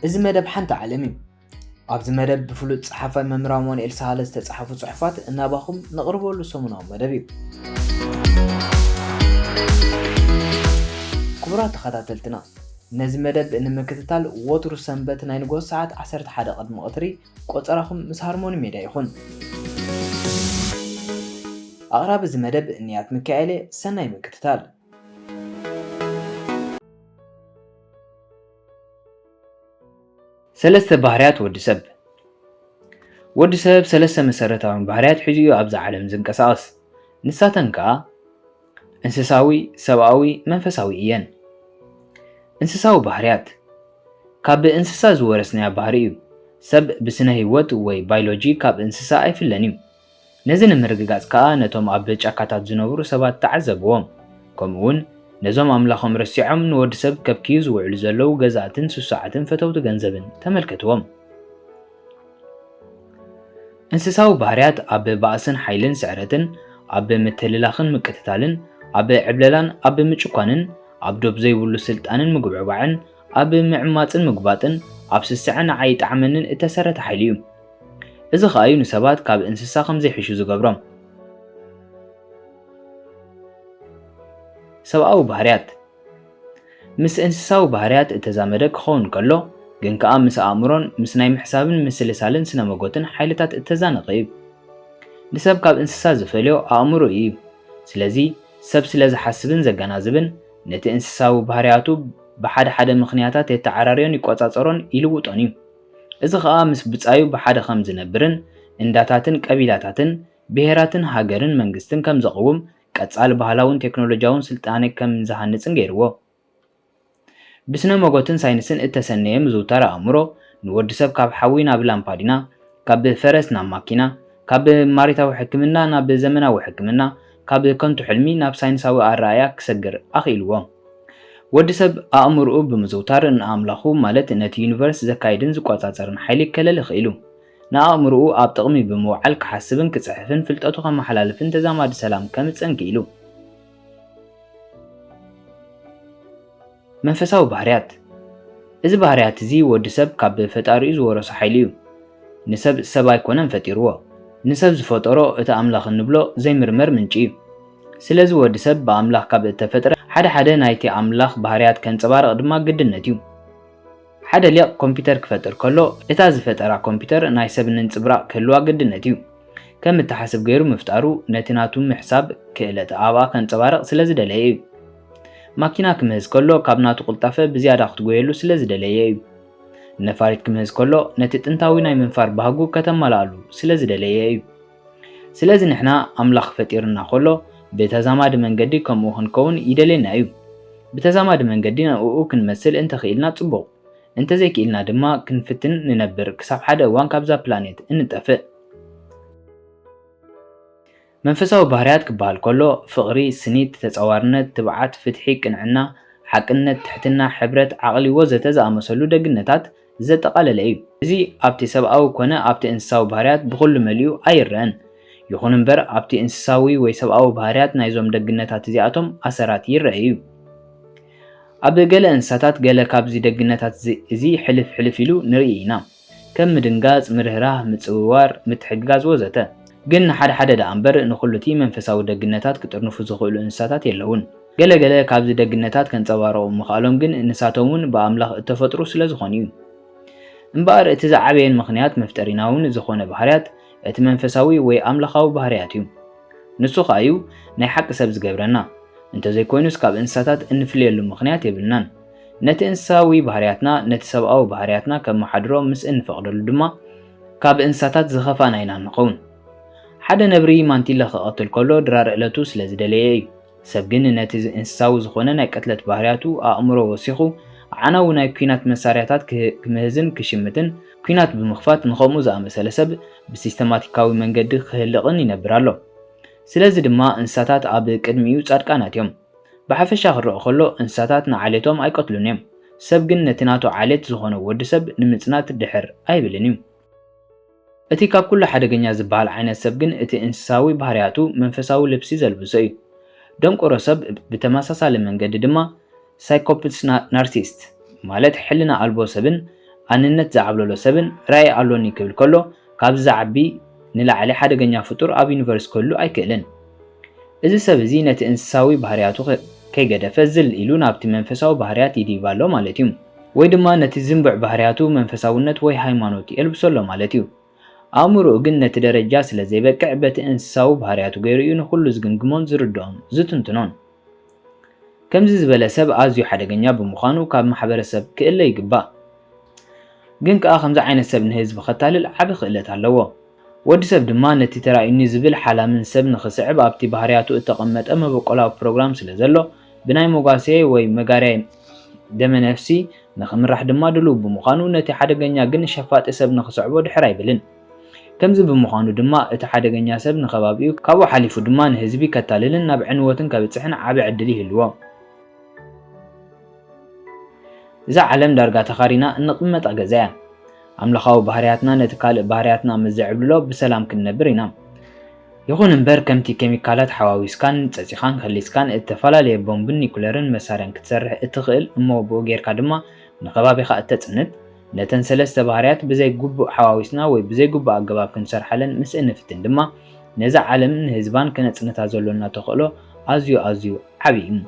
እዚ መደብ ሓንቲ ዓለም እዩ። ኣብዚ መደብ ብፍሉጥ ጸሓፋይ መምህር ኣማኑኤል ሳህለ ዝተጻሕፉ ጽሑፋት እናባኹም ነቕርበሉ ሰሙናዊ መደብ እዩ። ክቡራት ተኸታተልትና፣ ነዚ መደብ ንምክትታል ወትሩ ሰንበት ናይ ንግሆ ሰዓት ዓሰርተ ሓደ ቅድሚ ቀትሪ ቆጸራኹም ምስ ሃርሞኒ ሜድያ ይኹን። ኣቕራቢ እዚ መደብ እንያት ሚካኤል እየ። ሰናይ ምክትታል። ሰለስተ ባህርያት ወዲ ሰብ። ወዲ ሰብ ሰለስተ መሰረታውያን ባህርያት ሒዙ እዩ ኣብዛ ዓለም ዝንቀሳቐስ። ንሳተን ከኣ እንስሳዊ፣ ሰብኣዊ፣ መንፈሳዊ እየን። እንስሳዊ ባህርያት ካብ እንስሳ ዝወረስናዮ ባህሪ እዩ። ሰብ ብስነ ህይወት ወይ ባዮሎጂ ካብ እንስሳ ኣይፍለን እዩ። ነዚ ንምርግጋጽ ከኣ ነቶም ኣብ ጫካታት ዝነብሩ ሰባት ተዓዘብዎም። ከምኡውን ነዞም ኣምላኾም ረሲዖም ንወዲ ሰብ ከብክዩ ዝውዕሉ ዘለዉ ገዛእትን ስሱዓትን ፈተውቲ ገንዘብን ተመልከትዎም። እንስሳዊ ባህርያት ኣብ ባእስን ሓይልን ስዕረትን፣ ኣብ ምትልላኽን ምቅትታልን፣ ኣብ ዕብለላን ኣብ ምጭኳንን፣ ኣብ ዶብ ዘይብሉ ስልጣንን ምግብዕባዕን፣ ኣብ ምዕማጽን ምግባጥን፣ ኣብ ስስዐን ንዓይ ይጥዓመንን እተሰረተ ሓይሊ እዩ። እዚ ኸኣ እዩ ንሰባት ካብ እንስሳ ከም ዘይሕሹ ዝገብሮም። ሰብኣዊ ባህርያት ምስ እንስሳዊ ባህርያት እተዛመደ ክኸውን ከሎ፣ ግን ከኣ ምስ ኣእምሮን ምስ ናይ ምሕሳብን ምስልሳልን ስነ-መጎትን ሓይልታት እተዛነቐ እዩ። ንሰብ ካብ እንስሳ ዝፈልዮ ኣእምሮኡ እዩ። ስለዚ፣ ሰብ ስለ ዝሓስብን ዘገናዝብን፣ ነቲ እንስሳዊ ባህርያቱ ብሓደ ሓደ ምኽንያታት የተዓራርዮን ይቆጻጸሮን ይልውጦን እዩ። እዚ ኸኣ ምስ ብጻዩ ብሓደ ከም ዝነብርን እንዳታትን ቀቢላታትን ብሄራትን ሃገርን መንግስትን ከም ዘቕውም፣ ቀጻሊ ባህላውን ቴክኖሎጂያውን ስልጣነ ከም ዝሃንጽን ገይርዎ። ብስነ መጎትን ሳይንስን እተሰነየ ምዝውታር ኣእምሮ፣ ንወዲ ሰብ ካብ ሓዊ ናብ ላምፓዲና፣ ካብ ፈረስ ናብ ማኪና፣ ካብ ማሪታዊ ሕክምና ናብ ዘመናዊ ሕክምና፣ ካብ ከንቱ ሕልሚ ናብ ሳይንሳዊ ኣረኣእያ ክሰግር ኣኽኢልዎ። ወዲ ሰብ ኣእምሮኡ ብምዝውታር ንኣምላኹ፣ ማለት ነቲ ዩኒቨርስ ዘካይድን ዝቆጻጸርን ሓይሊ ከለሊ ክኢሉ። ንኣእምሮኡ ኣብ ጥቕሚ ብምውዓል ክሓስብን ክጽሕፍን ፍልጠቱ ከመሓላልፍን ተዛማዲ ሰላም ከምጽእን ክኢሉ። መንፈሳዊ ባህርያት። እዚ ባህርያት እዚ ወዲ ሰብ ካብ ፈጣሪኡ ዝወረሶ ሓይሊ እዩ። ንሰብ ሰብ ኣይኮነን ፈጢርዎ። ንሰብ ዝፈጠሮ እቲ ኣምላኽ እንብሎ ዘይምርመር ምንጪ እዩ። ስለዚ ወዲ ሰብ ብኣምላኽ ካብ እተፈጥረ ሓደ ሓደ ናይቲ ኣምላኽ ባህርያት ከንጸባርቕ ድማ ግድነት እዩ። ሓደ ሊቕ ኮምፒተር ክፈጥር ከሎ እታ ዝፈጠራ ኮምፒተር ናይ ሰብ ነንጽብራቕ ክህልዋ ግድነት እዩ። ከም እትሓስብ ገይሩ ምፍጣሩ ነቲ ናቱ ምሕሳብ ክእለት ኣብኣ ከንጸባርቕ ስለ ዝደለየ እዩ። ማኪና ክምህዝ ከሎ ካብ ናቱ ቅልጣፈ ብዝያዳ ክትጎየሉ ስለ ዝደለየ እዩ። ነፋሪት ክምህዝ ከሎ ነቲ ጥንታዊ ናይ ምንፋር ባህጉ ከተማልኣሉ ስለ ዝደለየ እዩ። ስለዚ ንሕና ኣምላኽ ፈጢርና ከሎ ብተዛማዲ መንገዲ ከምኡ ክንከውን ይደልየና እዩ። ብተዛማዲ መንገዲ ንእኡ ክንመስል እንተኽኢልና ጽቡቕ፣ እንተዘይክኢልና ድማ ክንፍትን ንነብር ክሳብ ሓደ እዋን ካብዛ ፕላኔት እንጠፍእ። መንፈሳዊ ባህርያት ክበሃል ከሎ ፍቕሪ፣ ስኒት፣ ተጻዋርነት፣ ትብዓት፣ ፍትሒ፣ ቅንዕና፣ ሓቅነት፣ ትሕትና፣ ሕብረት፣ ዓቕሊ ወዘተ ዝኣመሰሉ ደግነታት ዘጠቓለለ እዩ። እዚ ኣብቲ ሰብኣዊ ኮነ ኣብቲ እንስሳዊ ባህርያት ብኹሉ መሊኡ ኣይረኣን። ይኹን እምበር ኣብቲ እንስሳዊ ወይ ሰብኣዊ ባህርያት ናይዞም ደግነታት እዚኣቶም ኣሰራት ይረኣዩ። ኣብ ገለ እንስሳታት ገለ ካብዚ ደግነታት እዚ፣ እዚ ሕልፍ ሕልፍ ኢሉ ንርኢ ኢና። ከም ምድንጋጽ፣ ምርህራህ፣ ምጽውዋር፣ ምትሕግጋዝ ወዘተ። ግን ንሓደ ሓደ ደኣ እምበር ንኹሉ እቲ መንፈሳዊ ደግነታት ክጥርንፉ ዝኽእሉ እንስሳታት የለውን። ገለ ገለ ካብዚ ደግነታት ከንጸባርቑ ምኽኣሎም ግን ንሳቶም እውን ብኣምላኽ እተፈጥሩ ስለ ዝኾኑ እዩ። እምበኣር እቲ ዝዓበየን ምኽንያት መፍጠሪናውን ዝኾነ ባህርያት እቲ መንፈሳዊ ወይ ኣምላኻዊ ባህርያት እዩ። ንሱ ኸኣ እዩ ናይ ሓቂ ሰብ ዝገብረና። እንተዘይኮይኑስ ካብ እንስሳታት እንፍለየሉ ምኽንያት የብልናን። ነቲ እንስሳዊ ባህርያትና ነቲ ሰብኣዊ ባህርያትና ከመሓድሮ ምስ እንፈቕደሉ ድማ ካብ እንስሳታት ዝኸፋእና ኢና ንኸውን። ሓደ ነብሪ ማንቲለ ክቐትል ከሎ ድራር ዕለቱ ስለ ዝደለየ እዩ። ሰብ ግን ነቲ እንስሳዊ ዝኾነ ናይ ቅትለት ባህርያቱ ኣእምሮ ወሲኹ ዓናዊ ናይ ኲናት መሳርያታት ክህ-፣ ክምህዝን ክሽምትን ኲናት ብምኽፋት ንኸምኡ ዝኣመሰለ ሰብ ብሲስተማቲካዊ መንገዲ ክህልቕን ይነብር ኣሎ። ስለዚ ድማ እንስሳታት ኣብ ቅድሚኡ ጻድቃናት እዮም። ብሓፈሻ ክረኣ ከሎ እንስሳታት ንዓሌቶም ኣይቀትሉን እዮም። ሰብ ግን ነቲ ናቱ ዓሌት ዝኾነ ወዲ ሰብ ንምጽናት ድሕር ኣይብልን እዩ። እቲ ካብ ኩሉ ሓደገኛ ዝበሃል ዓይነት ሰብ ግን እቲ እንስሳዊ ባህርያቱ መንፈሳዊ ልብሲ ዘልብሶ እዩ። ደንቆሮ ሰብ ብተመሳሳሊ መንገዲ ድማ ሳይኮፕስ ና-፣ ናርሲስት ማለት ሕልና ኣልቦ ሰብን ኣንነት ዝዓብለሎ ሰብን ራእይ ኣሎኒ ክብል ከሎ፣ ካብዚ ዝዓቢ ንላዕሊ ሓደገኛ ፍጡር ኣብ ዩኒቨርስ ክህሉ ኣይክእልን። እዚ ሰብ እዚ ነቲ እንስሳዊ ባህርያቱ ከ-፣ ከይገደፈ ዝል ኢሉ ናብቲ መንፈሳዊ ባህርያት ይድይብ ኣሎ ማለት እዩ። ወይ ድማ ነቲ ዝንቡዕ ባህርያቱ መንፈሳውነት ወይ ሃይማኖት የልብሶ ኣሎ ማለት እዩ። ኣእምሮኡ ግን ነቲ ደረጃ ስለ ዘይበቅዕ በቲ እንስሳዊ ባህርያቱ ገይሩ እዩ ንኹሉ ዝግምግሞን ዝርድኦን ዝትንትኖን። ከምዚ ዝበለ ሰብ ኣዝዩ ሓደገኛ ብምዃኑ ካብ ማሕበረሰብ ክእለ ይግባእ። ግን ከኣ ከምዚ ዓይነት ሰብ ንህዝቢ ከታልል ዓቢ ክእለት ኣለዎ። ወዲ ሰብ ድማ ነቲ ተራእዩኒ ዝብል ሓላምን ሰብ ንኽስዕብ ኣብቲ ባህርያቱ እተቐመጠ መበቆላዊ ፕሮግራም ስለ ዘሎ፣ ብናይ መጓሰየ ወይ መጋርያይ ደመነፍሲ ንኽምራሕ ድማ ድሉው ብምዃኑ፣ ነቲ ሓደገኛ ግን ሸፋጢ ሰብ ንኽስዕቦ ድሕር ኣይብልን። ከምዚ ብምዃኑ ድማ፣ እቲ ሓደገኛ ሰብ ንኸባቢኡ፣ ካብኡ ሓሊፉ ድማ ንህዝቢ ከታልልን ናብ ዕንወትን ከብጽሕን ዓቢ ዕድል ይህልዎ። እዛ ዓለም ዳርጋ ተኻሪና እንቕመጣ ገዛ እያ። ኣምላኻዊ ባህርያትና ነቲ ካልእ ባህርያትና ምስ ዘዕብልሎ ብሰላም ክንነብር ኢና። ይኹን እምበር፣ ከምቲ ኬሚካላት ሓዋዊስካን ጸጺኻን ከሊስካን እተፈላለየ ቦምብን ኒኩለርን መሳርያን ክትሰርሕ እትኽእል፣ እሞ ብኡ ጌርካ ድማ ንኸባቢኻ እተጽንት፣ ነተን ሰለስተ ባህርያት ብዘይ ግቡእ ሓዋዊስና ወይ ብዘይ ግቡእ ኣገባብ ክንሰርሓለን ምስ እንፍትን ድማ፣ ነዛ ዓለምን ንህዝባን ክነጽንታ ዘሎና ተኽእሎ ኣዝዩ ኣዝዩ ዓቢ እዩ።